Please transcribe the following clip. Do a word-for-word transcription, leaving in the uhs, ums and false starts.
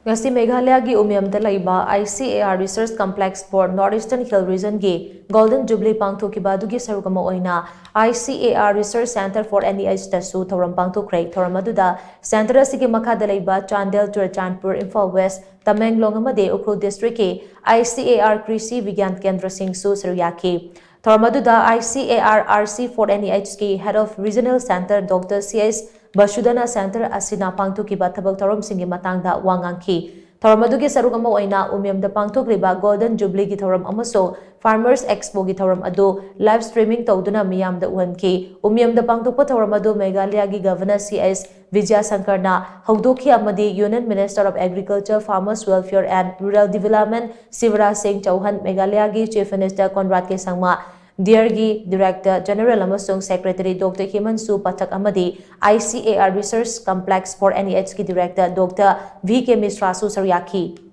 ꯉꯁꯤ ꯃꯦꯘꯥꯂꯌꯥꯒꯤ ꯎꯃꯤꯌꯝꯗ ꯂꯩꯕ I C A R Research Complex for North Eastern Hill Regionꯒꯤ Golden Jubilee ꯄꯥꯡꯊꯣꯛꯈꯤꯕ ꯑꯗꯨꯒꯤ ꯁꯔꯨꯛ ꯑꯃ ꯑꯣꯏꯅ I C A R Research Center for N E H ꯇꯁꯨ ꯊꯧꯔꯝ ꯄꯥꯡꯊꯣꯛꯈ꯭ꯔꯦ꯫ ꯊꯧꯔꯝ ꯑꯗꯨꯗ center ꯑꯁꯤꯒꯤ ꯃꯈꯥꯗ ꯂꯩꯕ ꯆꯥꯟꯗꯦꯜ, ꯆꯨꯔꯆꯥꯟꯄꯨꯔ, ꯏꯝꯐꯥꯜ ꯋꯦꯁ, ꯇꯃꯦꯡꯂꯣꯡ ꯑꯃꯗꯤ Ukhrul districtꯀꯤ I C A R ꯀ꯭ꯔꯤꯁꯤ ꯕꯤꯒ꯭ꯌꯥꯟ ꯀꯦꯟꯗ꯭ꯔꯁꯤꯡꯁꯨ ꯁꯔꯨꯛ ꯌꯥꯈꯤ꯫ ꯊꯧꯔꯝ ꯑꯗꯨꯗ I C A R R C for N E H ꯀꯤ Head of Regional Center Doctor C S ꯕꯁꯨꯗꯅ center ꯑꯁꯤꯅ ꯄꯥꯡꯊꯣꯛꯈꯤꯕ ꯊꯕꯛ ꯊꯧꯔꯝꯁꯤꯡꯒꯤ ꯃꯇꯥꯡꯗ ꯋꯥ ꯉꯥꯡꯈꯤ꯫ ꯊꯧꯔꯝ ꯑꯗꯨꯒꯤ ꯁꯔꯨꯛ ꯑꯃ ꯑꯣꯏꯅ ꯎꯃꯤꯌꯝꯗ ꯄꯥꯡꯊꯣꯛꯂꯤꯕ Golden Jubileeꯒꯤ ꯊꯧꯔꯝ ꯑꯃꯁꯨꯡ Farmers Expoꯒꯤ ꯊꯧꯔꯝ ꯑꯗꯨ live streaming ꯇꯧꯗꯨꯅ ꯃꯤꯌꯥꯝꯗ ꯎꯍꯟꯈꯤ꯫ ꯎꯃꯤꯌꯝꯗ ꯄꯥꯡꯊꯣꯛꯄ ꯊꯧꯔꯝ ꯑꯗꯨ ꯃꯦꯘꯥꯂꯌꯥꯒꯤ Governor C S ꯕꯤꯖꯌꯁꯪꯀꯔꯅ ꯍꯧꯗꯣꯛꯈꯤ ꯑꯃꯗꯤ Union Minister of Agriculture, Farmers Welfare and Rural Development Shivraj ꯁꯤꯡ ꯆꯧꯍꯟ, ꯃꯦꯘꯥꯂꯌꯥꯒꯤ Chief Minister ꯀꯣꯟꯔꯥꯗ ꯀꯦ ꯁꯪꯃ, ꯗꯤꯌꯔꯒꯤ Director General ꯑꯃꯁꯨꯡ Secretary Doctor ꯍꯦꯃꯟꯁꯨ ꯄꯊꯛ ꯑꯃꯗꯤ I C A R Research Complex for N E H ꯀꯤ Director Doctor V K ꯃꯤꯁ꯭ꯔꯥꯁꯨ ꯁꯔꯨꯛ ꯌꯥꯈꯤ꯫